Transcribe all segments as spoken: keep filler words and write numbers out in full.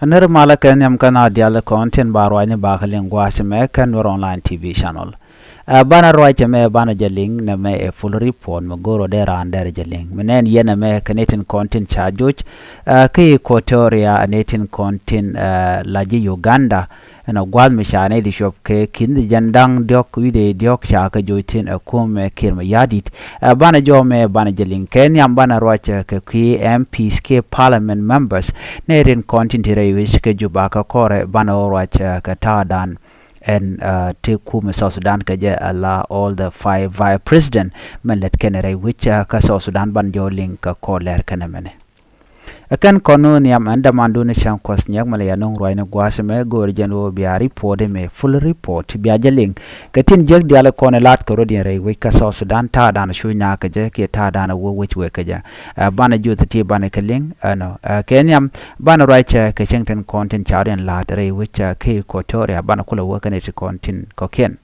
Nir malä kɛ nhiam kä na dial kɔn tin ba ruacni ba kɛ liŋ gua̱a̱th mɛ kɛ Nuer Online T V channel. Ɛ banɛ ruac mɛ banɛ jɛ liŋ nɛ mɛ ɛ full report mɛ go̱r ɔ dee raan dɛr jɛ liŋ. Mɛ nɛn yɛn mɛ kɛ ni tin kɔn tin ca joc, ɛ, kä Equatoria ni tin kɔn tin, ɛ, la ji̱ Uganda. Ɛn ɔ gua̱a̱th mi ca nɛy ti cuɔp kɛ ki̱n jɛn da̱ŋ diɔ̱k wi̱cdɛ diɔ̱k ca kɛ joc thi̱n ɛ kumɛ Kiir Mayardit. Ɛ banɛ jɔmɛ banɛ jɛ liŋ kɛ nhiam banɛ ruac kɛ kui̱ M Ps kiɛ parliament members nɛy rin kɔn tin ti rɛy wi̱c kɛ Juba kɛ kɔrɛ banɛ wä ruac kɛ ta̱a̱dan. Ɛn, ɛ, ti kumɛ South Sudan kɛ jɛ ala all the five vice president mɛn lät kɛn rɛy wi̱c kä South Sudan banɛ jɛ wä liŋ kɛ kɔr lɛr kɛn mɛnɛ. Ɛ kɛn kɔn ni nhiam ɛn dämandun ni cäŋ kuɔth nyɛk mɛ lɛ ya nuŋ ruacni gua̱a̱th mɛ go̱o̱r jɛn ɣöö bia report mɛ full report bia jɛ liŋ. Kɛ tin jiäk diaal kɔn lat kɛ rot yɛn rɛy wec kä South Sudan ta̱a̱dan cu nyaak kɛ jɛ kiɛ ta̱a̱dan wä wec wek kɛ jɛ. Ɛ banɛ juth ti banɛ kɛ liŋ ɛnɔ. Ɛ kɛ nhiam banɛ ruac kɛ cäŋ tin kɔn tin ca rot yɛn la̱a̱t rɛy wec kä Equatoria banɛ kulɛ wä kɛn ti kɔn tin kɔ̱kiɛn.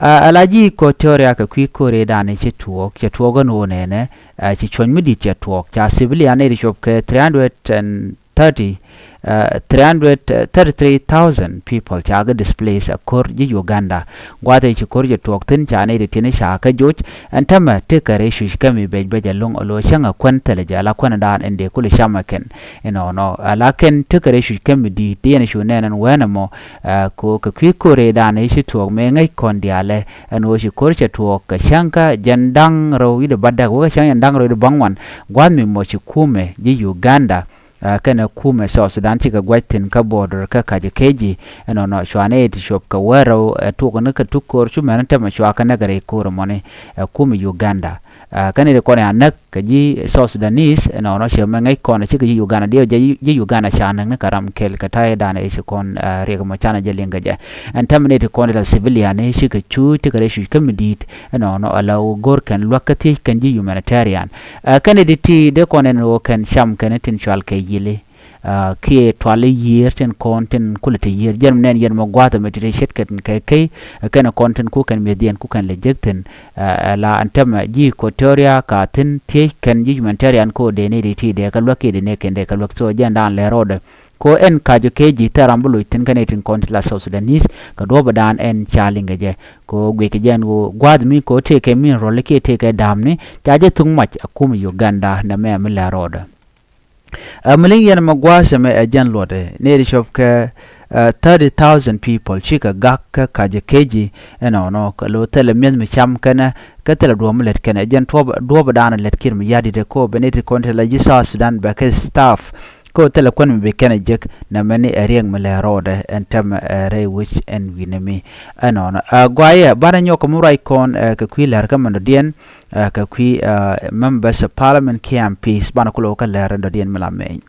Ɛ ala ji̱ Equatoria kɛ kui̱ ko̱rɛ danɛ ci tuɔɔk cɛ tuɔɔk ɛn ɣöö nɛnɛ, ɛ, ci cuɔ̱ny mi di̱t cɛ tuɔɔk ca civilian nɛy ti cuɔp kɛ three hundred and thirty, ɛ, three hundred thirty three thousand people ca kɛ displace ɛ ko̱r ji̱ Uganda. Gua̱a̱th ɛ ci ko̱r cɛ tuɔɔk thi̱n ca nɛy ti ti̱ni ca kɛ joc. Ɛn tämɛ tekɛ rɛy cuc kɛ mi bec bec ɛlɔ̱ŋ ɛ lo̱ cäŋ ɛ kuän thilɛ jɛ ala kuän dan ɛn dee kulɛ cam ɛ kɛn. Inɔnɔ ala kɛn tekɛ rɛy cuc kɛ mi di̱i̱t dee ɛn cu nɛn ɛn wɛn ɛmɔ. Ɛ, ko kɛ kui̱ ko̱rɛ danɛ ci tuɔɔk mëë ŋäc kɔn diaalɛ ɛn ɣöö ci ko̱r cɛ tuɔɔk kɛ cäŋ kä jɛn da̱ŋ rɛw wi̱cdɛ bädäk wä kɛ cäŋ jɛn da̱ŋ rɛw wi̱cdɛ bäŋuan. Gua̱a̱th mi mɔ ci kumɛ ji̱ Uganda, ɛ, kɛnɛ kumɛ South Sudan cikɛ gua̱c thi̱n kä border kä Kajo Keji. Ɛnɔnɔ cuanɛ ti cuɔp kɛ wä rɛw, ɛ, tuɔk ni kɛ tuk ko̱r cu mɛn tämɛ cua kɛ näk rɛy ko̱r mɔni, ɛ, kumɛ Uganda. Ɛ, kɛn i̱ ti kɔn ya näk kɛ ji̱ South Sudanese ɛnɔnɔ cɛ mɛ ŋäc kɔn cikɛ ji̱ Uganda diɛ jɛ ji̱ Uganda ca näk ni kɛ ram kɛl kɛ ta̱yɛ danɛ i̱ ci kɔn, ɛ, riɛk mɔ canɛ jɛ liŋ kɛ jɛ. Ɛn tämɛ ni ti kɔn i̱ la civilian i̱ cikɛ cu tikɛ rɛy cuc kä mi di̱i̱t ɛnɔnɔ ala wä go̱r kɛn luäk kä thiec kɛn ji̱ humanitarian. Ɛ, kɛn i̱ ti ti dee kɔn ɛn wä kɛn cam kɛn i̱ tin cual kɛ yili. Ɛ, kiɛ tual i̱ yiër tin kɔn tin kulɛ ti yiër jɛn mi nɛn yɛn mɔ gua̱a̱th ɛmɛ ti ti ce̱tkɛ tin kɛ key. Ɛ, kɛn kɔn tin ku kɛn mi̱eth yɛn ku kɛn lɛ jek thi̱n. Ɛ, ɛ la ɛn tämɛ ji̱ Equatoria ka thi̱n thiec kɛn ji̱ humanitarian ko dee ni ri ti dee kɛ luäk kiɛ dee ni kɛn dee kɛ luäk so jɛn daan lɛ rɔɔdɛ. Ko ɛn Kajo Keji thil ram bi loc thi̱n kɛn i̱ tin kɔn ti la South Sudanese kɛ duɔ̱ɔ̱p daan ɛn ca liŋ kɛ jɛ. Ko guic kɛ jɛn ko gua̱a̱th mi ko tëëkɛ mineral kiɛ tëëkɛ da̱a̱mni ca jɛ thuk mac ɛ kum Uganda nɛ mɛ mi lɛ rɔɔdɛ. Ɛ mi liŋ yɛn mɛ gua̱a̱th ɛmɛ ɛ jɛn luɔtdɛ nɛy ti cuɔp kɛ, ɛ, thirty thousand people cikɛ gak kä Kajo Keji. Ɛnɔnɔ kɛ lo̱ thilɛ mi̱eth mi cam kɛnɛ kɛ thilɛ duɔ̱ɔ̱p mi lät kɛnɛ jɛn tuɔp duɔ̱ɔ̱p danɛ lät Kiir Mayardit ɛ ko bɛ nɛy ti kɔn ti la ji̱ South Sudan bɛ kɛ staff. Ko thilɛ kuän mi bi kɛnɛ jek nɛ mɛni ɛ riɛk mi lɛ rɔɔdɛ ɛn tɛmɛ ɛ rɛy wec ɛn wi̱nɛ mi. Ɛnɔnɔ ɛ guayɛ banɛ nyɔk kɛ mi ruac kɔn ɛ kɛ kui̱ lɛr kä mɛn dɔ̱diɛn. Ɛ, kɛ kui̱, ɛ, members of parliament kiɛ M Ps banɛ kulɛ wä kä lɛr in dɔ̱diɛn mi la meny.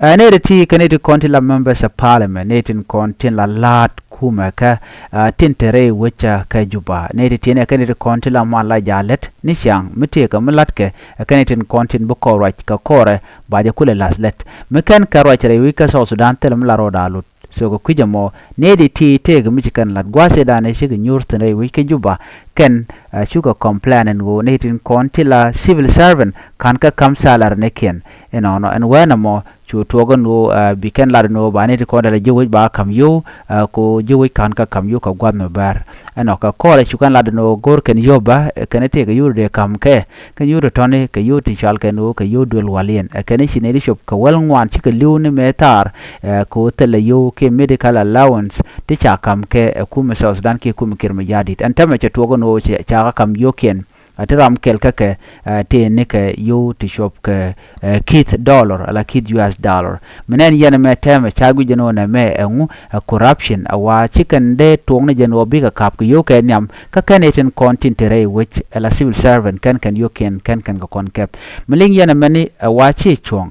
Ɛ, nɛy ti ti kɛ nɛy ti kɔn tin la members of parliament nɛy tin kɔn tin la la̱a̱t kumɛ kɛ, ɛ, tin te rɛy wecä kɛ Juba nɛy ti ti nɛ kɛ nɛy ti kɔn tin la mal la ja̱ lät ni ciaŋ mi tëëkɛ mi la̱tkɛ. Ɛ, kɛ nɛy tin kɔn tin bi kɔr ruac kɛ kɔrɛ ba jɛ kulɛ la̱th lät mi kɛn kɛ ruac rɛy wec kä South Sudan thilɛ mi la rɔɔda lut. So kɛ kui̱c ɛmɔ nɛy ti ti tëëkɛ mi ci kɛn lat gua̱a̱th ëëdan ëë cikɛ nyuur thi̱n rɛy wec kä Juba. Kɛn, ɛ, cukɛ complain ɛn ɣöö nɛy tin kɔn ti la civil servant ka̱n kä ka̱m salary ni kiɛn. Inɔnɔ ɛn wee nɛmɔ cu tuɔɔk ɛn ɣöö, ɛ, bi kɛn lat ɛn ɣöö ba nɛy tin kɔn ti la ji̱ wec ba ka̱m yio̱w, ɛ, ko ji̱ wec ka̱n kä ka̱m yio̱w kɛ gua̱th mi bär. Ɛnɔ kɛ kɔrɛ cu kɛn lat ɛn ɣöö go̱r kɛn yio̱w bä, ɛ, kɛn tëëkɛ yio̱w dee ka̱m kɛ. Kɛ yio̱w tɔ̱tɔ̱ni kɛ yio̱w ti cual kɛn ɣöö kɛ yio̱w duël waliɛn. Ɛ kɛn i̱ ci nɛy ti cop kɛ wäl ŋuan cikɛ li̱w ni mëë thaar, ɛ, kɛ ɣöö thilɛ yio̱w kiɛ medical allowance ti ca ka̱m kɛ ɛ kumɛ South Sudan kiɛ kumɛ Kiir Mayardit. Ɛn täämɛ cɛ tuɔɔk ɛn ɣöö cɛ, ca kɛ ka̱m yio̱wkiɛn. Ɛ ti ram kɛl kä kɛ, ɛ, tëë ni kɛ yio̱w ti cop kɛ, ɛ, ki̱th dollar, ala ki̱th U S dollar. Mi nɛn yɛn ɛmɛ täämɛ ca guic ɛn ɣöö nɛmɛ ɛŋu, ɛ corruption, ɛ wa ci kɛn dee tuɔɔk ni jɛn ɣöö bikɛ ka̱p kɛ yio̱w kɛ nhiam, kä kɛn ɛ tin kɔn tin te rɛy wec, ala civil servant, kɛn kɛn yio̱wkiɛn, kɛn kɛn kɛ kɔn kɛp. Mi liŋ yɛn ɛmɛni, ɛ wa ci cuɔ̱ŋ.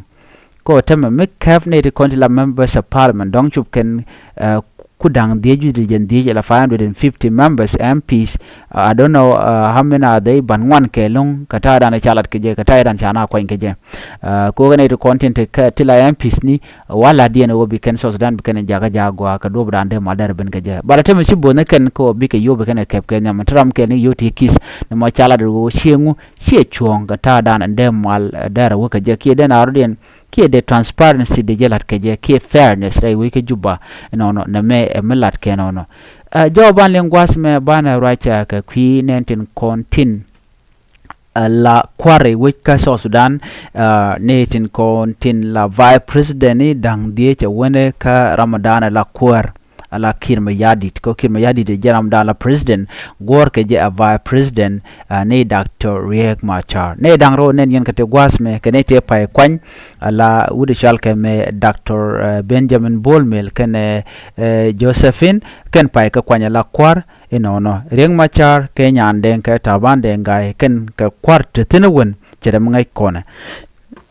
Kɛ ɣöö täämɛ mi kɛp nɛy ti kɔn ti la members of parliament, dɔ̱ŋ cop kɛn, ɛ, ku da̱ŋ dhiec wi̱cdɛ jɛn dhiec, ala five hundred and fifty members, M Ps, I don't know, uh, how many are they, but ŋuan kɛ lo̱ŋ kɛ ta̱a̱dan ca lat kɛ jɛ, kɛ ta̱a̱dan ca na kuany kɛ jɛ. Uh, kɛ ɣöö kɛ nɛy ti kɔn tin te kɛ, ti la M Ps ni, wa la̱tdiɛn ɣöö bi kɛn South Sudan bi kɛn jakä ja̱ gɔaa kɛ duɔ̱ɔ̱p dan dee mal dɛr ben kɛ jɛ. But täämɛ ci bo̱o̱th ni kɛn kɛ ɣöö bikɛ yio̱w bi kɛn kɛ kɛp kɛ nhiam, ti ram kɛl ni yio̱w ti ki̱th, ni mɔ ca lat ɣöö cieŋ ŋu, ciɛ cuɔ̱ɔ̱ŋ kɛ ta̱a̱dan ɛn dee mal, ɛ, dɛr ɛ wä kɛ jɛ kiɛ dee na rɔ̱diɛn. kiɛ dee transparency dee jɛ lat kɛ jɛ kiɛ fairness rɛy wec kä Juba. Ɛnɔnɔ nɛmɛ ɛ mi lat kɛ nɔnɔ. Ɛ, jɔw ban liŋ gua̱a̱th mɛ banɛ ruac kɛ kui̱ nɛn tin kɔn tin ɛ la kuäär rɛy wec kä South Sudan, ɛ, ni tin kɔn tin la vice president ni da̱ŋ dhiec ɛ wänɛ kä Ramadan ɛ la kuäär. Ala Kiir Mayardit, kɛ Kiir Mayardit ɛ jɛ Ramadan la president, guɔ̱ɔ̱r kɛ jɛ ɛ vice president, ɛ, ni Doctor Riek Machar. Ni da̱ŋ rɛw nɛn yɛn kɛ ti gua̱a̱th mɛ kɛ ni ti pay kuany, ala wut cɔal kɛ mɛ Doctor, ɛ, Benjamin Bol Mel kɛnɛ, ɛ, Josephine, kɛn pay kɛ kuany ala kuäär, inɔnɔ. Riek Machar kɛ Nyandɛŋ kɛ Taban Deng Gai kɛn kɛ kuäär ti thi̱n wän cɛ rɛ mi ŋäc kɔnɛ.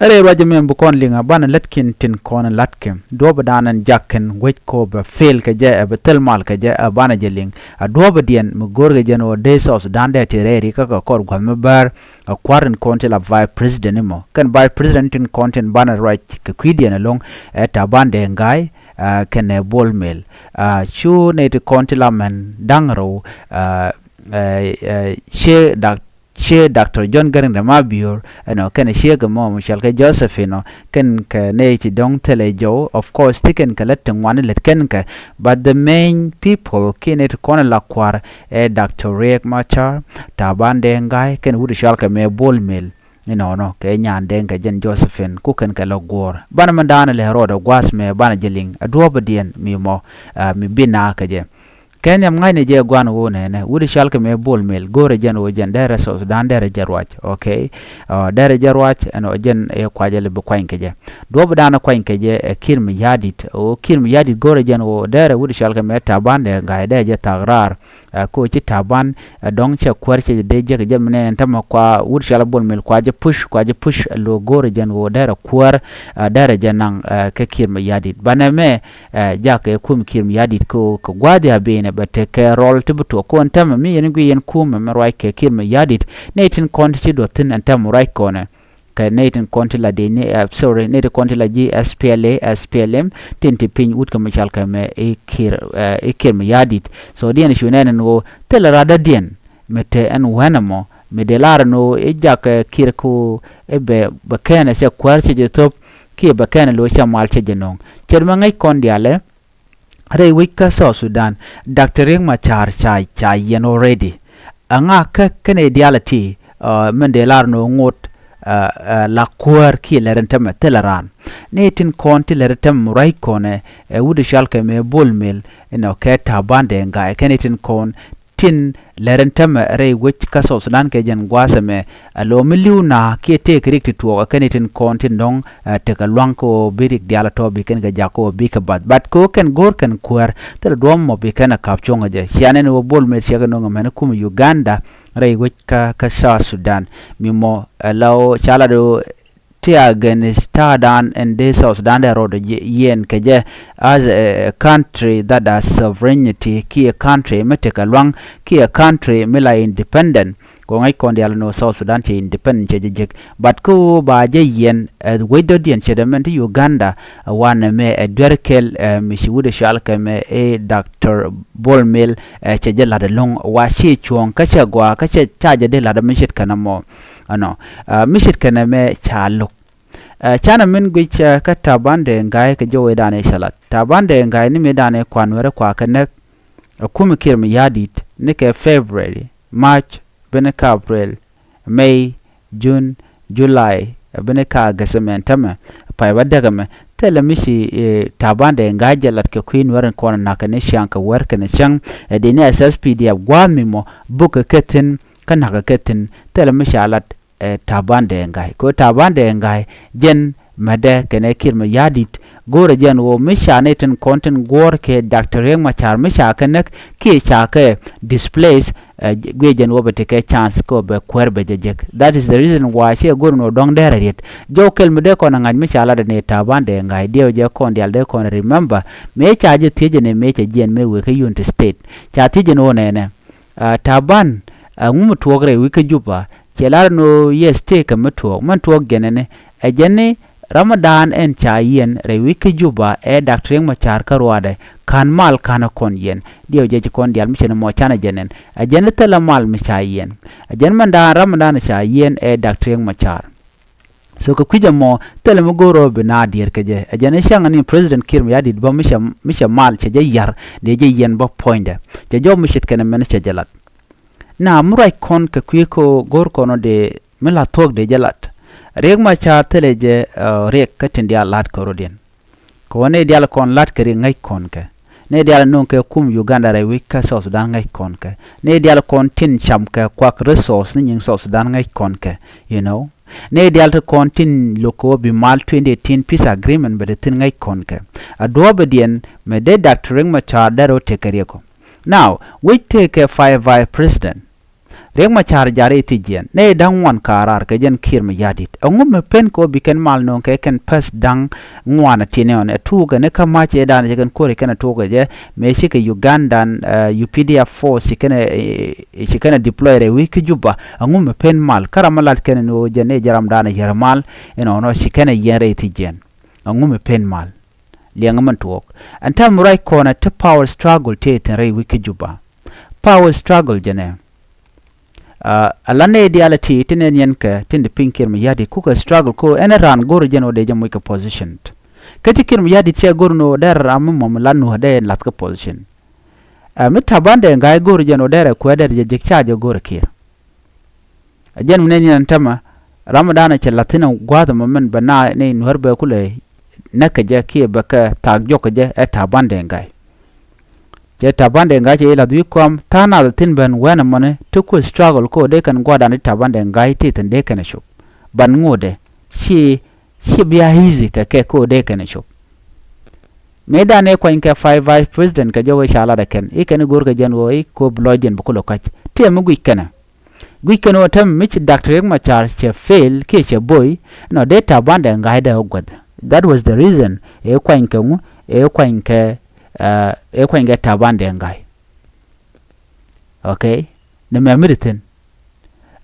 Rɛy ruac ɛmɛ bi kɔn liŋ a banɛ lät kiɛn tin kɔn la̱t kɛ. Duɔ̱ɔ̱p dan ɛn jak kɛn wec kɔ bɛ fail kɛ jɛ ɛ bɛ thil mal kɛ jɛ ɛ banɛ jɛ liŋ. A duɔ̱ɔ̱p diɛn mi go̱o̱r kɛ jɛn ɣöö dee South Sudan dee ti rɛy ri kä kɛ kɔr gua̱th mi bäär. A kuäär in kɔn ti la vice president imɔ. Kɛn vice president tin kɔn tin banɛ ruac kɛ kui̱diɛn ɛlɔ̱ŋ ɛ Taban Deng Gai, ɛ, kɛnɛ Bol Mel. Ɛ, cu nɛy ti kɔn ti la mɛn da̱ŋ rɛw, ɛ, ɛ, ɛ, cie dak-, cie Doctor John Garang de Mabior, ɛnɔ, kɛnɛ cie kɛ mɔ mi cɔal kɛ Josephine ɔ, kɛn kɛ nɛy ti dɔ̱ŋ thilɛ jɔw, of course, ti kɛn kɛ lät ti ŋuan lät kɛn kɛ, but the main people kiɛ nɛy ti kɔn la kuäär ɛ Doctor Riek Machar, Taban Deng Gai, kɛn wut cɔal kɛ mɛ Bol Mel. Inɔnɔ kɛ Nyandɛŋ kɛ jɛn Josephine ku kɛn kɛ lɔ guɔ̱ɔ̱r. Banɛ mɛn da̱a̱n lɛ rɔɔdɛ gua̱a̱th mɛ banɛ jɛ liŋ. A duɔ̱ɔ̱p diɛn mi mɔ, ɛ, mi bi naak kɛ jɛ. Kɛ nhiam ŋa̱cnɛ jɛ gua̱a̱n ɣöö nɛnɛ wut cɔal kɛ mɛ Bol Mel go̱o̱rɛ jɛn ɣöö jɛn dɛrɛ South Sudan dɛrɛ jɛ ruac. Okay. Ɛ, dɛrɛ jɛ ruac ɛn ɣöö jɛn ɛ kuacɛ lɛ bi kuany kɛ jɛ. Duɔ̱ɔ̱p da̱a̱n kuany kɛ jɛ ɛ Kiir Mayardit. Ɣöö Kiir Mayardit go̱o̱rɛ jɛn ɣöö dɛrɛ wut cɔal kɛ mɛ Taban Deng Gai dɛrɛ jɛ thak raar. Ɛ, ko ci Taban, ɛ, dɔ̱ŋ cɛ kuäär cɛ jɛ dee jek jɛ mi nɛn ɛn tämɛ kua wut cɔal Bol Mel kua jɛ push, kua jɛ push, ɛ, lo go̱o̱rɛ jɛn ɣöö dɛrɛ kuäär, ɛ, dɛrɛ jɛ naŋ, ɛ, kɛ Kiir Mayardit. Banɛ mɛ, ɛ, jakɛ kum Kiir Mayardit ko kɛ gua̱a̱th ya benɛ bɛ tekɛ rɔl ti bi tuɔk ko ɛn tämɛ mi yɛn gui yɛn kumɛ mɛ ruac kɛ Kiir Mayardit. Nɛy tin kɔn ti ci duɔth thi̱n ɛn tämɛ ruac kɔnɛ. Kɛ nɛy tin kɔn ti la dee ni, ɛ, sorry, nɛy tin kɔn ti la ji̱ S P L A, S P L M, tin ti piny wut kɛ mi cɔal kɛ mɛ i̱ Kiir, ɛ, i̱ Kiir Mayardit. So diɛn cu nɛn ɛn ɣöö thilɛ rat dɔ̱diɛn mi te ɛn wänɛ mɔ mi dee lar ɛn ɣöö i̱ jak, ɛ, Kiir ko i̱ bɛ, bɛ kɛn ɛ cɛ kuäär cɛ jɛ thop kiɛ bɛ kɛn ɛ lo̱c cɛ mal cɛ jɛ nöŋ. Cɛ mɛ ŋäc kɔn diaalɛ. Rɛy wec kä South Sudan, Doctor Riek Machar ca, ca yiɛn already. Aŋa kä kɛnɛ diaal a ti, ɛ, min dee lar ni ŋot, ɛ, ɛ, la kuäär kiɛ lɛr ɛn tämɛ thilɛ raan. Ni tin kɔn ti lɛr ɛn tämɛ ruac kɔnɛ, ɛ, wut cɔal kɛ mɛ Bol Mel, inɔ kɛ Taban Deng Gai, kɛnɛ tin kɔn tin lɛr ɛn tämɛ rɛy wec kä South Sudan kɛ jɛn gua̱a̱th ɛmɛ, ɛ, lo̱ mi li̱w na kiɛ tëëk rik ti tuɔɔk ɛ kɛn itin kɔn tin dɔ̱ŋ, ɛ, tekɛ lua̱ŋ kä ɣöö bi rik diaal ɛ tɔ̱ bi kɛn kɛ jak kä ɣöö bikɛ bath. But kä ɣöö kɛn go̱o̱r kɛn kuäär, thilɛ duɔ̱ɔ̱p mɔ bi kɛn ɛ ka̱p cuɔ̱ŋ ɛ jɛ. Cianɛ ni ɣöö Bol Mel ciɛ kɛ nöŋ ɛmɛn kum Uganda rɛy wec kä, kä South Sudan. Mi mɔ, ɛ, la ɣöö ca lat ɣöö tear gas ta̱a̱dan ɛn dee South Sudan dee rɔɔdɛ yiɛn kɛ jɛ as a country that has sovereignty, kiɛ country mi tekɛ lua̱ŋ, kiɛ country mi la independent. Kɛ ŋäc kɔn diaal ni ɣöö South Sudan cɛ independent, cɛ jɛ jek. But kä ɣöö ba jɛ yiɛn, ɛ, wec dɔ̱diɛn cɛ dee mɛn ti Uganda, ɛ, wanɛ mɛ ɛ duer kɛl, ɛ, mi ci wut ɛ cɔal kɛ mɛ ɛ Doctor Bol Mel, ɛ, cɛ jɛ la̱t ɛlɔ̱ŋ wa ci cuɔ̱ɔ̱ŋ kä cɛ gɔaa kä cɛ ca jɛ dee la̱t ɛ mi ce̱tkɛ nɔmɔ. Ɛnɔ, ɛ, mi ce̱tkɛ nɛmɛ ca lo̱k. Ɛ, canɛ min guic, ɛ, kä Taban Deng Gai kɛ jɔwɛ danɛ cɛ lat. Taban Deng Gai ni mi danɛ kuan wɛrɛ kua kɛ näk. Ɛ, kum Kiir Mayardit ni kɛ February, March, bini kä April, May, June, July, ɛ, bini kä August mɛn tämɛ. Pay bä däk ɛmɛ. Thilɛ mi ci, ɛ, Taban Deng Gai jɛ lat kɛ kui̱ nuɛr in kɔn nakä ni ciaŋ kɛ wɛr kɛn cäŋ. Ɛ, dee ni S S P D F gua̱a̱th mi mɔ bukɛ kɛ thi̱n kä nakä kɛ thi̱n. Thilɛ mi ca lat ɛ, Taban Deng Gai. Kɛ ɣöö Taban Deng Gai jɛn mädɛ kɛnɛ Kiir Mayardit go̱o̱rɛ jɛn ɣöö mi ca nɛy tin kɔn tin guɔ̱ɔ̱r kɛ Doctor Riek Machar mi ca kɛ näk kiɛ ca kɛ displace, ɛ, guiɛ jɛn ɣöö bɛ tekɛ chance kɛ ɣöö bɛ kuäär bɛ jɛ jek. That is the reason why ciɛ go̱o̱r ni ɣöö dɔ̱ŋ dɛrɛ riet. Jɔw kɛl mi dee kɔn ɛ ŋa̱c mi ca lat ɛ ni Taban Deng Gai diɛw jɛ kɔn diaal dee kɔn remember. Mëë ca jɛ thiec ɛ ni mëë cɛ jiɛn mëë wëë kä Unity State. Ca thiec ɛ ni ɣöö nɛnɛ. Ɛ, Taban, ɛ, ŋu mi tuɔɔk rɛy wec kä Juba, cɛ lar ni ɣöö yes tëëkɛ mi tuɔɔk, min tuɔɔk jɛn ɛni, ɛ jɛn ni Ramadan ɛn ca yiɛn rɛy wec kä Juba ɛ Doctor Riek Machar kä ruaadɛ, ka̱n mal ka̱n ɛ kɔn yiɛn, diɛw jɛ ci kɔn diaal mi cɛ ni mɔ canɛ jɛn ɛn, ɛ jɛn ni thilɛ mal mi ca yiɛn, ɛ jɛn mɛn daan Ramadan ca yiɛn ɛ Doctor Riek Machar. So kɛ kui̱c ɛmɔ thilɛ mi go̱o̱r ɣöö bi naath diɛɛr kɛ jɛ. Ɛ jɛn i̱ cäŋ ni President Kiir Mayardit bä mi cɛ, mi cɛ mal cɛ jɛ yar dee jɛ yɛn bä puɔ̱nydɛ. Cɛ jɔw mi ce̱tkɛ ni mɛn cɛ jɛ lat. Na mi ruac kɔn kɛ kui̱ kɛ ɣöö go̱o̱r kɔn ɣöö dee mi la̱th thuɔ̱k dee jɛ lat. Riek Machar thilɛ jɛ, uh, Riek kä tin diaal la̱t kɛ rɔ̱diɛn. Kɛ ɣöö nɛy diaal kɔn la̱t kɛ Riek ŋäc kɔn kɛ. Nɛy diaal nööŋ kɛ kum Uganda rɛy wec kä South Sudan ŋäc kɔn kɛ. Nɛy diaal kɔn tin cam kɛ kuak resource ni nyiŋ South Sudan ŋäc kɔn kɛ, you know. Nɛy diaal ti kɔn tin lo̱k kɛ ɣöö bi mal twenty eighteen peace agreement bɛ te thi̱n ŋäc kɔn kɛ. A duɔ̱ɔ̱pɛ diɛn mɛ dee Doctor Riek Machar dee rɔ tekɛ Riek ɔ. Now wec tekɛ five vice president. Riek Machar jar i̱ thiec jiɛn nɛy da̱ŋ ŋuan ka̱a̱r raar kɛ jɛn Kiir Mayardit. Ɛŋu mi pen kɛ ɣöö bi kɛn mal nööŋ kɛ kɛn pɛth da̱ŋ ŋuan a tiɛni ɣɔn ɛ tuukɛ ni kä ma̱c ëë da̱a̱n cɛ kɛn ko̱ri kɛn ɛ tuukɛ jɛ mëë cikɛ Ugandan, uh, U P D F force ci kɛn ɛ, ci kɛn ɛ deploy rɛy wi̱c kä Juba. Ɛŋu mi pen mal kä ram mi lat kɛn ni ɣöö jɛn ni jɛ ram da̱a̱n ɛ yɛr mal inɔnɔ ci kɛn ɛ yiɛn rɛy thiec jiɛn. Ɛŋu mi pen mal. Liɛŋɛ mɛn tuɔɔk. Ɛn täämɛ ruac kɔnɛ ti power struggle tëë thi̱n rɛy wi̱c kä Juba. Power struggle jɛnɛ. Uh, ala nɛy diaal ti ti nɛn yɛn kɛ tin di piny Kiir Mayardit kukɛ struggle ko ɛn raan go̱r jɛn ɣöö dee jɛ moc kɛ position. Kä ci Kiir Mayardit cɛ go̱r ni ɣöö dee ram mi mɔm la nuɔ̱ɔ̱r dee lath kɛ position. Uh, mi Taban Deng Gai go̱r jɛn ɣöö dee rɛ kuɛ dee jɛ jek ca jɛ go̱r Kiir. A jɛn mi nɛn yɛn tämɛ ram mi da̱a̱n cɛ lath thi̱n gua̱a̱th ɛmɔ min bɛ na ni nuɔ̱ɔ̱r bɛ kulɛ näk kɛ jɛ kiɛ bɛ kɛ thaak jɔk kɛ jɛ ɛ Taban Deng Gai. Cɛ Taban Deng Gai cɛ i̱ lath wi̱i̱ kɔam tha̱a̱ŋ nath thi̱n ben wɛn ɛmɔni ti ku struggle ko dee kɛn gua̱a̱r da̱a̱n ti Taban Deng Gai ti thi̱n dee kɛn ɛ cop. Ban ŋot dee ci, ci bia easy kɛ kɛ ko dee kɛn ɛ cop. Mëë da̱a̱n ëë kuany kɛ five vice president kɛ jɔk i̱ ca lat ɛ kɛn i̱ kɛn i̱ go̱o̱r kɛ jɛn ɣöö i̱ kop lɔcdiɛn bi kulɛ kɔc ti ɛmi guic kɛnɛ. Guic kɛn ɣöö täämɛ mi ci Doctor Riek Machar cɛ fail kiɛ cɛ boy. Nɔ dee Taban Deng Gai dee ɣä guäth. That was the reason ëë kuany kɛ ŋu, ëë kuany kɛ, uh, ëë kuany kɛ Taban Deng Gai. Okay. Ni mɛ mi di thi̱n.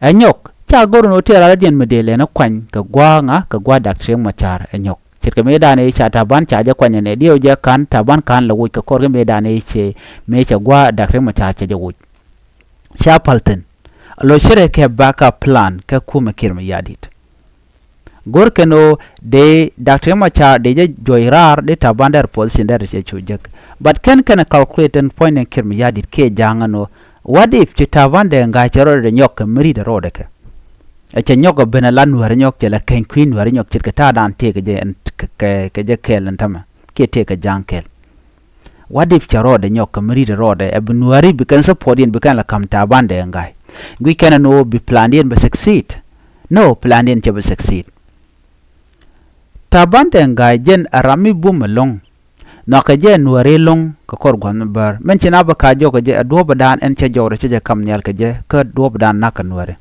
Ɛ nyɔk ca go̱r ni ɣöö tëë ralä diɛn mi dee lɛn ɛ kuany kɛ gua̱a̱ ŋa kɛ gua̱a̱ Doctor Riek Machar ɛ nyɔk. Ce̱tkɛ mëë da̱a̱n ëë ca Taban ca jɛ kuany ɛn ɛ diɛw jɛ ka̱n Taban ka̱n lɛ woc kɛ kɔr kɛ mëë da̱a̱n ëë cɛ mëë cɛ gua̱a̱ Doctor Riek Machar cɛ jɛ woc. Ca päl thi̱n. Lo cɛ rɛ kɛ backup plan kä kumɛ Kiir Mayardit. Go̱r kɛn ɣöö dee Doctor Riek Machar dee jɛ juɔc raar dee Taban dee position dee cɛ cu jek. But kɛn kɛn ɛ calculate ɛn puɔ̱ny ni Kiir Mayardit kiɛ ja̱a̱ŋ ɛn ɣöö what if ci Taban Deng Gai cɛ rɔɔdɛ nyɔk kɛ mi ri̱t ɛ rɔɔdɛ kɛ. Ɛ cɛ nyɔk ɛ ben ɛ la nuäärä nyɔk cɛ lɛ keny kui̱ nuäärä nyɔk ce̱tkɛ ta̱a̱ da̱a̱n tëëkɛ jɛ ɛn kɛ, kɛ, kɛ jɛ kɛɛl ɛn tämɛ kiɛ tëëkɛ ja̱a̱ŋ kɛɛl. What if cɛ rɔɔdɛ nyɔk kɛ mi ri̱t ɛ rɔɔdɛ ɛ bi nuääri bi kɛn support yɛn bi kɛn la ka̱m Taban Deng Gai. Guic kɛn ɛn ɣöö bi plan diɛn bɛ succeed. No, plan diɛn cɛ bi succeed. Taban Deng Gai jɛn ɛ ram mi bum ɛlɔ̱ŋ. Nhɔakɛ jɛ ɛ nuääri ɛlɔ̱ŋ kɛ kɔr gua̱th mi bär mɛn ci na bä ka jɔk kɛ jɛ ɛ duɔ̱ɔ̱p ɛ da̱a̱n ɛn cɛ jɔwdɛ cɛ jɛ ka̱m nhial kɛ jɛ kä duɔ̱ɔ̱p ɛ da̱a̱n na̱k kɛ nuääri.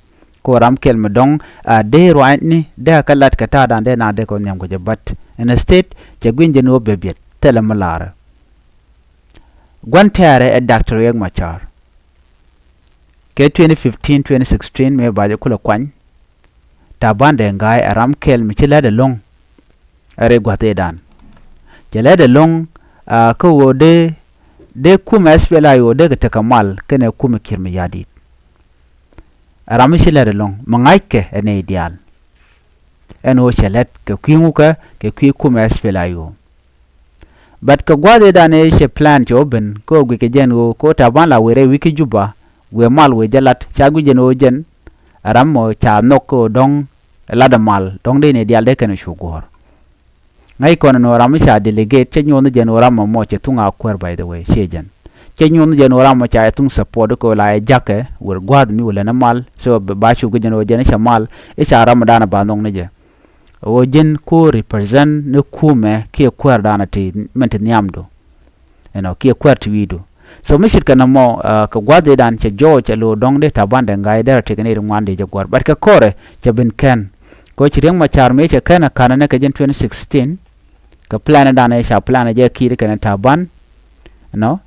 Kɛ ɣöö ram kɛl mi dɔ̱ŋ a dee ruaacni dee a kɛ lat kɛ ta̱a̱ da̱a̱n dee na dee kɛ nhiam kɛ jɛ but instead cɛ gui̱ny jɛ ni ɣöö bɛ biɛt thilɛ mi laarä. Gua̱n tɛ̈rɛ ɛ Doctor Riek Machar. Kɛ twenty fifteen, twenty sixteen mëë ba jɛ kulɛ kuany. Taban Deng Gai ɛ ram kɛl mi ci lɛt ɛlɔ̱ŋ. Ɛ rɛy gua̱th ëëdan cɛ lɛt ɛlɔ̱ŋ. Kä ɣöö dee dee kumɛ S P L A I O dee kɛ tekɛ mal kɛnɛ kumɛ Kiir Mayardit. Ɛ ram mi ci lɛt ɛlɔ̱ŋ mi ŋa̱ckɛ ɛ nɛy diaal. Ɛn ɣöö cɛ lɛt kɛ kui̱ ŋukɛ kɛ kui̱ kumɛ S P L A I O. But kɛ gua̱a̱th ëëdan ëë cɛ plan cɛ wä ben kä ɣöö guickɛ jɛn ɣöö kä Taban la wëë rɛy wi̱c kä Juba wëë mal wëë jɛ lat ca guic jɛn ɣöö jɛn. Ɛ ram mɔ ca nhɔk kä ɣöö dɔ̱ŋ latdɛ mal dɔ̱ŋ dee nɛy diaal dee kɛn cu guɔ̱ɔ̱r. Ŋäc kɔn ɛn ɣöö ram mi ca delegate cä nyuɔ̱th ni jɛn ɣöö ram mɔ mɔ cɛ thuŋ a kuäär by the way ciɛ jɛn. Cä nyuɔ̱th ni jɛn ɣöö ram mɔ ca jɛ thuŋ support kɛ ɣöö la jɛ ja̱kɛ wër gua̱a̱th mi wä lɛn ɛ mal so ba cop kɛ jɛn ɣöö jɛn i̱ cɛ mal i̱ ca ram mi da̱a̱n ɛ ba nhɔk ni jɛ. Ɣöö ji̱n ku represent ni kumɛ kiɛ kuäärdan ti mɛn ti nhiamdu. Ɛnɔ kiɛ kuäär ti wi̱i̱du. So mi ce̱tkɛ nɔmɔ kɛ gua̱dhidan cɛ jɔɔc ɛ lo̱o̱ dɔ̱ŋ dee Taban Deng Gai derɛ tekɛ nɛy ti ŋuan dee jɛ gua̱r but kɛ kɔrɛ cɛ ben kɛn. Kɛ ɣöö ci Riek Machar mëë cɛ kɛn ɛ ka̱n ɛnɛ kɛ ji̱n twenty sixteen. Kɛ plan dan ɛ ca plan ɛ jɛ Kiir kɛnɛ Taban. Ɛnɔ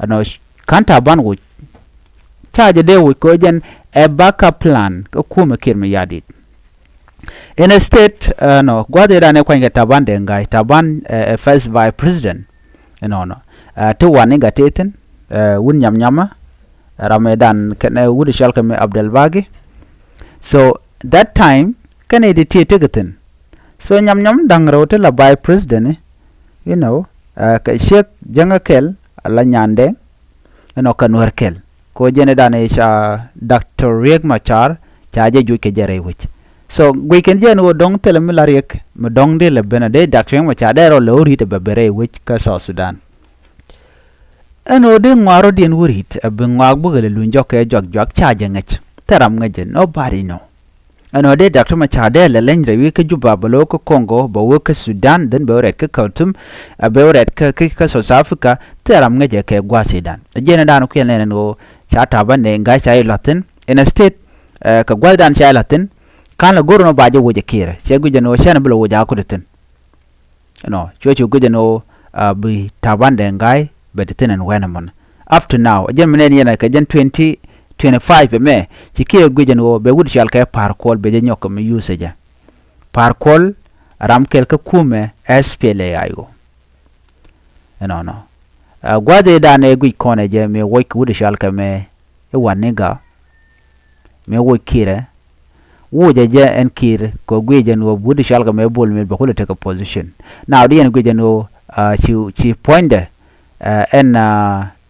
ɛnɔ ka̱n Taban woc. Ca jɛ dee woc kɛ ɣöö jɛn ɛ backup plan kä kumɛ Kiir Mayardit. Instead ɛnɔ gua̱dhidan ɛ kuanykɛ Taban Deng Gai Taban ɛ first vice president. Ɛnɔnɔ ti wani gat ti thi̱n wut nyam nyamä. Ram ëëdan kɛnɛ wut cɔalkɛ mi Abdel Bagi. So that time kɛnɛ ti ti ti kɛ thi̱n. So nyam nyam da̱ŋ rɛw ti la vice president, you know, kɛ ciek jäŋä kɛl, la nyandɛ, you know, kɛ nuɛr kɛl. Ko jɛn idan i̱ ca Doctor Riek Machar ca jɛ juc kɛ jɛ rɛy wec. So guic kɛn jɛn ɣöö dɔ̱ŋ thilɛ mi la Riek mi dɔ̱ŋ dee lɛ ben a dee Doctor Riek Machar dee rɔ lɛ ɣöö ri̱t ɛ bɛ ben rɛy wec kä South Sudan. Ɛn ɣöö dee ŋɔak rɔ̱diɛn wä ri̱t ɛ bi ŋɔak bikɛ lɛ luny jɔk kɛ juak juak ca jɛ ŋäc. Thil ram ŋäc jɛ, nobody know. Ɛn ɣöö dee Doctor Machar dee lɛ leny rɛy wec kä Juba bɛ lo̱k kä Congo bɛ wä kä Sudan, then bɛ wä rɛt kä Khartoum, ɛ bɛ wä rɛt kä kä South Africa. Thil ram ŋäc jɛ kɛ gua̱a̱th idan. Ɛ jɛn idan kuɛl nɛn ɛn ɣöö ca Taban Deng Gai ca i̱ la̱th thi̱n in a state, ɛ kɛ gua̱a̱th idan ca i̱ la̱th thi̱n. Ka̱n lɛ go̱r ɛn ɣöö ba jɛ woc ɛ Kiir, cɛ guic ɛn ɣöö cɛn bi lɛ woc a kut thi̱n. Ɛnɔ cuɛ cu guic ɛn ɣöö bi Taban Deng Gai bɛ ti thi̱n ɛn wɛn ɛmɔn. Up to now ɛ jɛn mi nɛn yɛn ɛ kɛ jɛn twenty twenty five ɛmɛ, ci kiɛ guic ɛn ɣöö bɛ wut cɔal kɛ Pa̱a̱r Kuɔl bɛ jɛ nyɔk kɛ mi yuth ɛ jɛ. Pa̱a̱r Kuɔl ram kɛl kä kumɛ S P L A I O. Ɛnɔnɔ, ɛ gua̱a̱th idan ɛ guic kɔn ɛ jɛ mi woc kɛ wut cɔal kɛ mɛ i̱ Waniga, mi woc Kiir ɛ. Wucɛ jɛ ɛn Kiir kɛ guic ɛn ɣöö wut cɔal kɛ mɛ Bol Mel bɛ kulɛ tekɛ position. Now di ɛn guic ɛn ɣöö ci ci puɔ̱nydɛ ɛn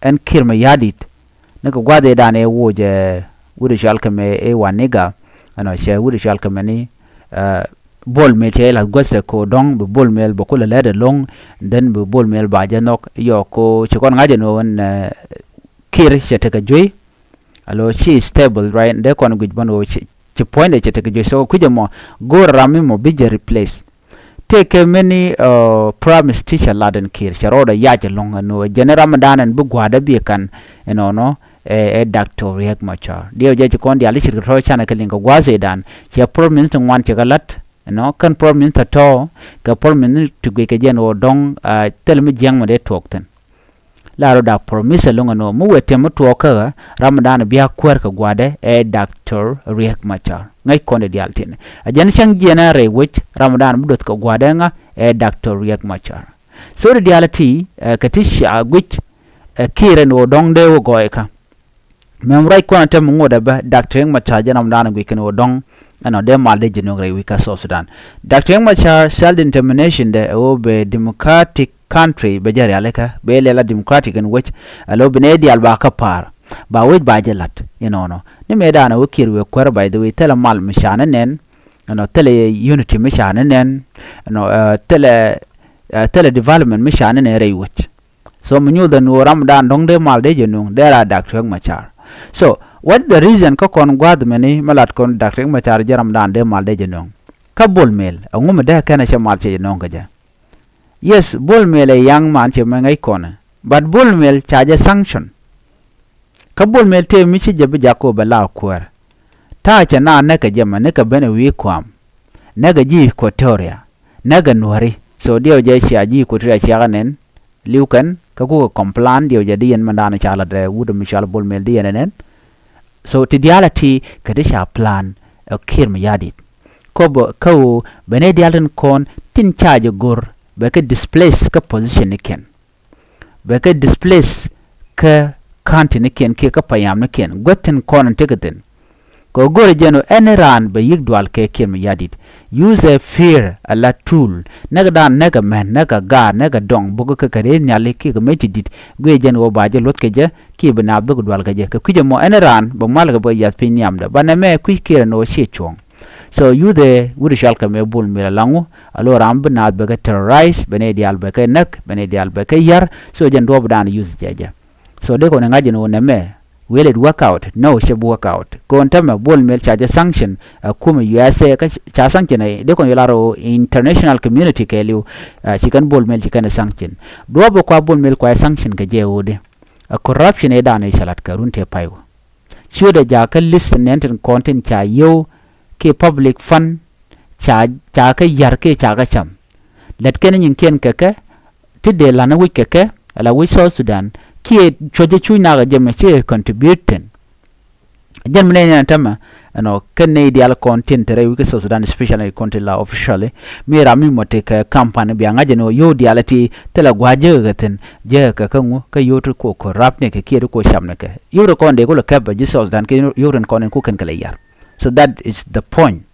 ɛn Kiir mɛ ya̱di̱t. Ni kɛ gua̱a̱th idan ɛ wucɛ wut cɔal kɛ mɛ i̱ Waniga. Ɛnɔ cɛ wut cɔal kɛ mɛ ni Bol Mel cɛ i̱ la̱th guäthɛ ko dɔ̱ŋ bi Bol Mel bɛ kulɛ lɛt ɛlɔ̱ŋ. Then bi Bol Mel ba jɛ nhɔk yɔk ko ci kɔn ŋa̱c ɛn ɣöö ɛn Kiir cɛ tekɛ juey. Alo ci stable, right? Dee kɔn guic bän ɣöö ci puɔ̱nydɛ cɛ tekɛ juey. So kui̱c ɛmɔ go̱o̱r ram mi mɔ bi jɛ replace. Tëëkɛ mini Prime Minister ca lat ɛn Kiir cɛ rɔɔdɛ yac ɛlɔ̱ŋ ɛn ɣöö jɛn ram dan ɛn bi gua̱a̱dɛ bi kan ɛnɔnɔ. Ɛ Doctor Riek Machar diɛw jɛ ci kɔn diaal i̱ ce̱tkɛ tɔ̱ canɛ kɛ liŋ kɛ gua̱a̱th idan. Cɛ Prime Minister ŋuan cɛ kɛ la̱t ɛnɔ kɛn Prime Minister tɔ̱ kɛ Prime Minister ti guic kɛ jɛn ɣöö dɔ̱ŋ thil mi jiäŋ mi dee tuɔɔk thi̱n. La rɔ dak promise ɛlɔ̱ŋ ɛn ɣöö mi wëë tiɛm mi tuɔɔk kä ɣä ram mi da̱a̱n bia kuäär kɛ gua̱dɛ ɛ Doctor Riek Machar. Ŋäc kɔn di diaal tiɛn ɛ jɛn cäŋ jiɛn ɛ rɛy wec ram mi da̱a̱n bi duɔth kɛ gua̱dɛ ŋa ɛ Doctor Riek Machar. So di diaal ti ɛ kɛ ti ca guic ɛ Kiir ɛn ɣöö dɔ̱ŋ dee wä gɔɔykä. Mɛm ruac kɔn a tɛm ŋot ɛ bä Doctor Riek Machar jɛ ram dan guic kɛn ɣöö dɔ̱ŋ ɛnɔ dee mal dee jɛ nöŋ rɛy wi̱i̱ kä South Sudan. Doctor Riek Machar self determination dɛ ɛ ɣöö bɛ democratic country bɛ jɛ rialikä bɛ lɛla democratic in wec. Alo bi nɛ dial ba kä pa̱a̱r ba wec ba jɛ la̱t inɔnɔ. Ni mɛ dan ɛ ɣöö Kiir wëë kuäär, by the way, thilɛ mal mi ca ni nɛn ɛnɔ, thilɛ unity mi ca ni nɛn ɛnɔ, thilɛ thilɛ development mi ca ni nɛn rɛy wec. So mi nyuuth ɛn ɣöö ram dan dɔ̱ŋ dee mal dee jɛ nöŋ dee ra Doctor Riek Machar. So what the reason kä kɔn gua̱a̱th mɛni mi lat kɔn Doctor Riek Machar jɛ ram dan dee mal dee jɛ nöŋ? Kä Bol Mel ɛŋu mi dee kɛn ɛ cɛ mal cɛ jɛ nöŋ kä jɛ? Yes, Bol Mel ɛ young man cɛ mɛ ŋäc kɔn ɛ, but Bol Mel ca jɛ sanction. Kä Bol Mel tëë mi ci jɛ bi jak kɔ bɛ la kuäär. Ta̱a̱ cɛ na näk kɛ jɛ mɛ ni kɛ ben ɛ wi̱i̱ kuam. Näk kɛ ji̱ Equatoria. Näk kɛ nuäri. So diɛw jɛ cia ji̱ Equatoria ciakä nɛn. Li̱w kɛn kä kukɛ complain diɛw jɛ di yɛn mɛn da̱a̱n ca lat ɛ wut mi cɔal Bol Mel di yɛn ɛ nɛn. So ti diaal a ti kɛ ti ca plan ɛ Kiir mi ya̱di̱t. Kä bä kä ɣöö ben ɛ diaal tin kɔn tin ca jɛ go̱r bɛ kɛ displace kä position ni kɛn. Bɛ kɛ displace kä county ni kiɛn kiɛ kä payam ni kiɛn guäth tin kɔn in tekɛ thi̱n. Kɛ go̱rɛ jɛn ɣöö ɛn raan bɛ yi̱k dual kɛ Kiir mi ya̱di̱t. Use a fear a la tool. Näk dan näk a mɛn näk a gaat näk a dɔŋ bukɛ kɛ kɛ rɛy nhiali kiɛ kɛ mec ti di̱t. Guiɛ jɛn ɣöö ba jɛ luɔth kɛ jɛ kiɛ bi naath bikɛ dual kɛ jɛ kɛ kui̱c ɛmɔ ɛn raan bɛ mal kɛ bä yath piny nhiamdɛ. Banɛ mɛ kui̱c Kiir ɛn ɣöö ciɛ cuɔ̱ɔ̱ŋ. So youth ɛ wut cɔal kɛ mɛ Bol Mel alaŋu a lo ram bi naath bɛ kɛ terrorize, bɛ nɛ diaal bɛ kɛ näk, bɛ nɛ diaal bɛ kɛ yär. So jɛn duɔɔp dan youth jɛ jɛ. So dee kɔn ŋa̱c jɛn wä nɛ mɛ, will it work out? No, cɛ bi work out. Kɔn tämɛ Bol Mel ca jɛ sanction ɛ kumɛ U S A kä ca sanction ɛ dee kɔn yɛ lar wä international community kɛɛliw. Ci kɛn Bol Mel ci kɛn sanction. Duɔɔp bɛ kua Bol Mel kua sanction kɛ jɛ wä di. Ɛ corruption ɛ dan ɛ cɛ lat kɛ run tëë pay wä. Ciötdɛ jakä list nɛn tin kɔn tin ca yio̱w kiɛ public fund ca ca kä yär kiɛ ca kä cam. Lät kɛn nyin kiɛn kɛ kɛ ti dee la̱n wi̱c kɛ kɛ ala wi̱c South Sudan kiɛ cuɔ̱cä cuc nakä jɛ mɛ ci contribute thi̱n. Jɛn mi nɛy nɛn tämɛ ɛnɔ kɛn nɛy diaal kɔn tin te rɛy wi̱c kä South Sudan, especially kɔn tin la officially. Mi ram mi mɔ ti kɛ company bia ŋa̱c ɛn ɣöö yio̱w diaal ti thilɛ gua̱a̱c jek kɛ thi̱n jek kɛ kä ŋu kä yio̱w ti kuɔ corrupt ni kɛ kiɛ ti kuɔ cam ni kɛ yio̱w ti kɔn dee kulɛ kɛp bɛ ji̱ South Sudan kɛ yio̱w tin kɔn in ku kɛn kɛ lɛ yar. So that is the point.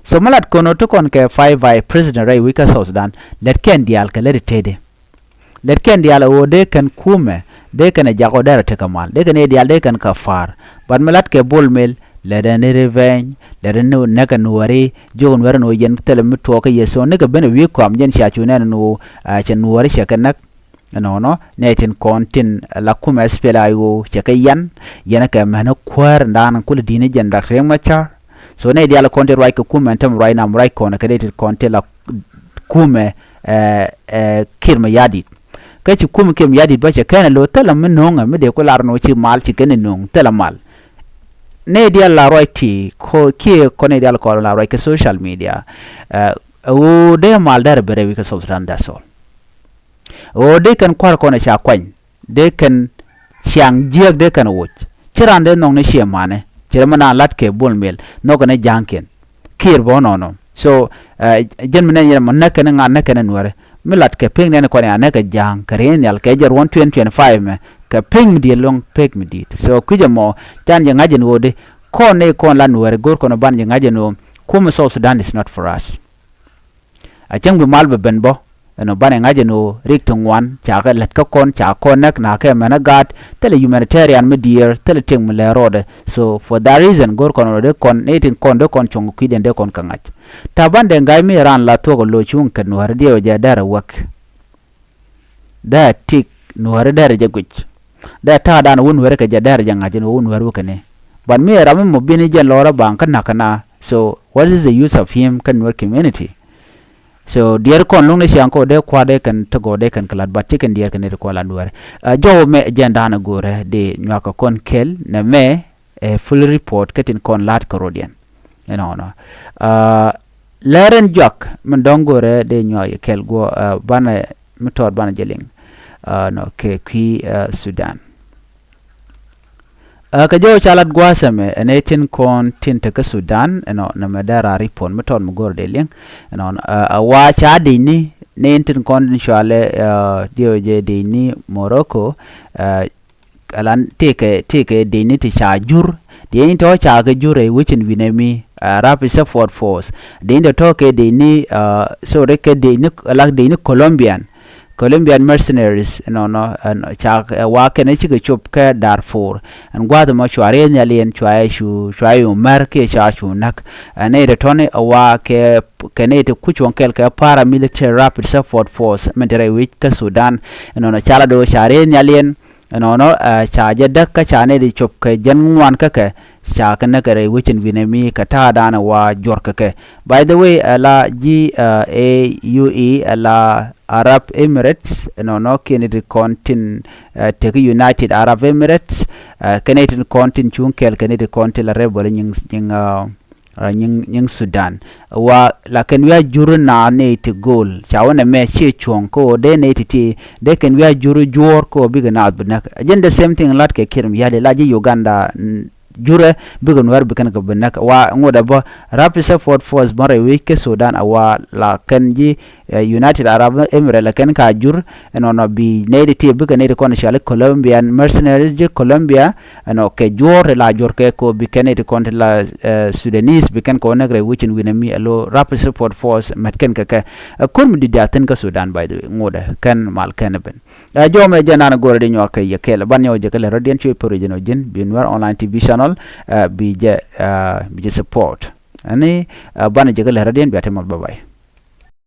So mi lat kɔn ɔ ti kɔn kɛ five vice president rɛy wec kä South Sudan, lɛt kɛn diaal kɛ lɛt tëëdi. Lɛt kɛn diaal ɛ ɣöö dee kɛn kumɛ, dee kɛn ɛ jak ɔ derɛ tekɛ mal, dee kɛn ɛ diaal dee kɛn kɛ pa̱a̱r. But mi lat kɛ Bol Mel, lɛt ɛn revenge, lɛt ɛn näkɛ nuɔ̱ɔ̱ri, jiök nuɔ̱ɔ̱ri ni ɣöö yɛn thilɛ mi tuɔɔk kä yɛ. So nikɛ ben ɛ wi̱i̱ kɔam jɛn cia cu nɛn ni ɣöö, ah, cɛ nuɔ̱ɔ̱ri cɛ kɛ näk. Ɛnɔnɔ nɛ tin kɔn tin la kumɛ S P L A I O cɛ kɛ yan, yɛn kɛ mɛn kuäär dan kulɛ di̱n jɛn Dak Riek Machar. So nɛ diaal kɔn tin ruac kɛ kumɛ ɛn tɛm ruac nam ruac kɔn kɛ dee tin kɔn tin la kumɛ, eh, eh, Kiir Mayardit. Kä ci kumɛ Kiir Mayardit bä cɛ kɛn lo thilɛ mi no̱o̱ŋɛ mi dee ku lar nɔ ci mal ci kɛn no̱o̱ŋ thilɛ mal. Nɛ diaal la ruac ti ko kiɛ kɔn nɛ diaal kɔn la ruac kɛ social media. Eh, ɣöö dee mal derɛ bɛ rɛy wi̱i̱ kɛ South Sudan, that's all. Ɣöö dee kɛn kua̱r kɔn ɛ ca kuany, dee kɛn ciaŋ jiääk dee kɛn woc. Ci raan dee nhɔk ni ciɛ manɛ, ci rɛ mi naan lat kɛ Bol Mel, nhɔk kɛn ɛ ja̱a̱ŋkiɛn. Kiir bä nɔnɔ. So, eh, jɛn mi nɛn yɛn mɔ näk kɛn ŋa̱n näk kɛn nuɛrɛ. Mi lat kɛ pek nɛn kɔn ya näk kɛ ja̱a̱ŋ, kɛ ri̱i̱n nhial, kɛ jɛ ruɔ̱n twenty twenty-five mɛ, kɛ pek mi diet lɔŋ pek mi diet. So, kui̱cɛ mɔ, can jɛ ŋa̱c jɛ ni ɣöö dee, kɔn ni kɔn la nuɛrɛ, go̱r kɔn ban jɛ ŋa̱c jɛ ni ɣöö, kumɛ South Sudan is not for us. A cäŋ bi mal bɛ ben bä, ɛn ɔ banɛ ŋa̱c ɛn ɣöö rik ti ŋuan, ca kɛ lät kä kɔn, ca kɔn näk, na kɛ mɛn ɛ gaat, thilɛ humanitarian mi diɛɛr, thilɛ tiek mi lɛ rɔɔdɛ. So for that reason, go̱r kɔn rɔ dee kɔn, ni tin kɔn dee kɔn cuɔ̱ŋ kui̱diɛn dee kɔn kɛ ŋa̱c. Ta̱a̱ ban dee ŋa̱c mi raan la thuɔ̱k ɛ lo̱c cuŋ kɛ nuäär diɛw jɛ dɛr ɛ wäk. Dee tik nuäärä dɛrɛ jɛ guic. Dee ta̱a̱ dan wä nuäärä kɛ jɛ dɛrɛ jɛ ŋa̱c in wä wä nuäärä wä kɛnɛ. But mi ɛ ram mi mɔ bini jɛn lɔrä baŋ kä na̱k kɛ na. So what is the use of him kä nuäär community? So diɛɛr kɔn luŋ ni ciaŋ kɔ dee kua̱r dee kɛn te gɔɔ dee kɛn kɛ lat, but ci kɛn diɛɛr kɛn dee kua̱r la nuäärä. Ɛ jɔw mɛ jɛn dan ɛ go̱rɛ dee nyuak kɛ kɔn kɛl nɛ mɛ ɛ full report kä tin kɔn la̱t kɛ rɔ̱diɛn. Ɛnɔnɔ. Ɛ lɛr ɛn juak min dɔ̱ŋ go̱rɛ dee nyuak yɛ kɛl guɔ, ɛ banɛ mi tɔɔt banɛ jɛ liŋ. Ɛ nɔ kɛ kui̱, ɛ Sudan. Ɛ kɛ jɔw ca lat gua̱a̱th ɛmɛ ɛn ɛ tin kɔn tin te kä Sudan, ɛnɔ nɛ mɛ dee raar report mi tɔɔt mi go̱rɛ dee liŋ. Ɛnɔnɔ, ɛ wa ca dec ni ni tin kɔn tin cualɛ, ɛ diɛw jɛ dec ni Morocco, ɛ Alan tëëkɛ, tëëkɛ dëcni ti ca jur. Dëcni tɔ̱ ca kɛ jur ɛ wecin wi̱nɛ mi, ɛ, Rapid Support Force. Dëcni tɔ̱ tɔ̱ kɛ dëcni, ɛ, sorry, kɛ dëcni, lak dëcni Colombian. Colombian mercenaries, nɔnɔ, ɛn, ca, ɛ, wa kɛn cikɛ cop kɛ Darfur. Ɛn gua̱a̱th mɔ cua rieth nhial yɛn cua cu, cua cu mär kiɛ ca cu näk. Ɛn nɛy tɔ̱ tɔ̱ni ɛ wa kɛ, kɛ nɛy ti kuc cuɔ̱ŋ kɛl kɛ paramilitary Rapid Support Force min te rɛy wec kä Sudan. Nɔnɔ ca la do̱ ca rieth nhial yɛn. Ɛnɔnɔ, ɛ, ca jɛ däk kä ca nɛy ti cop kɛ jɛn ŋuan kä kɛ, ca kɛ näk kɛ rɛy wecin wi̱nɛ mi kɛ ta̱a̱ danɛ wa juɔ̱r kɛ kɛ. By the way, ɛ la ji̱, ɛ, A U E, ɛ la Arab Emirates, ɛnɔnɔ kiɛ nɛy ti kɔn tin, ɛ, tek United Arab Emirates, ɛ, kɛ nɛy ti kɔn tin cuŋ kɛl kɛ nɛy ti kɔn tin la rebel nyiŋ, nyiŋ, ɛ, ɛ, nyiŋ, nyiŋ Sudan. Wa la kɛn wi̱i̱ a jur naath nɛy ti go̱o̱l. Ca wä nɛ mɛ ciɛ cuɔ̱ŋ kä ɣöö dee nɛy ti ti dee kɛn wi̱i̱ a jur juɔ̱ɔ̱r kä ɣöö bikɛ naath bi näk. Jɛn the same thing lat kɛ Kiir Mayardit la ji̱ Uganda, mm, jurɛ bikɛ nuäär bi kɛn kɛ bi näk. Wa ŋot ɛ bä Rapid Support Force bä rɛy wec kä Sudan a wa la kɛn ji̱, ɛ, United Arab Emirates la kɛn ka jur. Ɛnɔnɔ bi nɛy ti ti bikɛ nɛy ti kɔn cɔali Colombian mercenaries ji̱ Colombia. Ɛnɔ kɛ juɔ̱ɔ̱r ti la juɔ̱r kɛ ko bi kɛn iti kɔn ti la, ɛ, Sudanese bi kɛn kɔ näk rɛy wecin wi̱nɛ mi alo Rapid Support Force mɛt kɛn kɛ kɛ. Ɛ, ko̱r mi di̱t diaal thi̱n kä Sudan, by the way, ŋotdɛ kɛn mal kɛn ben. Ɛ, jɔw mɛ jɛ nan go̱rɛ di nyuak kɛ yɛ kɛl ban nyɔk jɛ kɛ lɛ rɔ̱diɛn cuɛ pär jɛ nɔ ji̱n bi Nuer Online T V channel, ɛ, bi jɛ, ɛ, bi jɛ support. Ɛni, ɛ, banɛ jɛ kɛ lɛ rɔ̱diɛn bia ti mal, bye bye.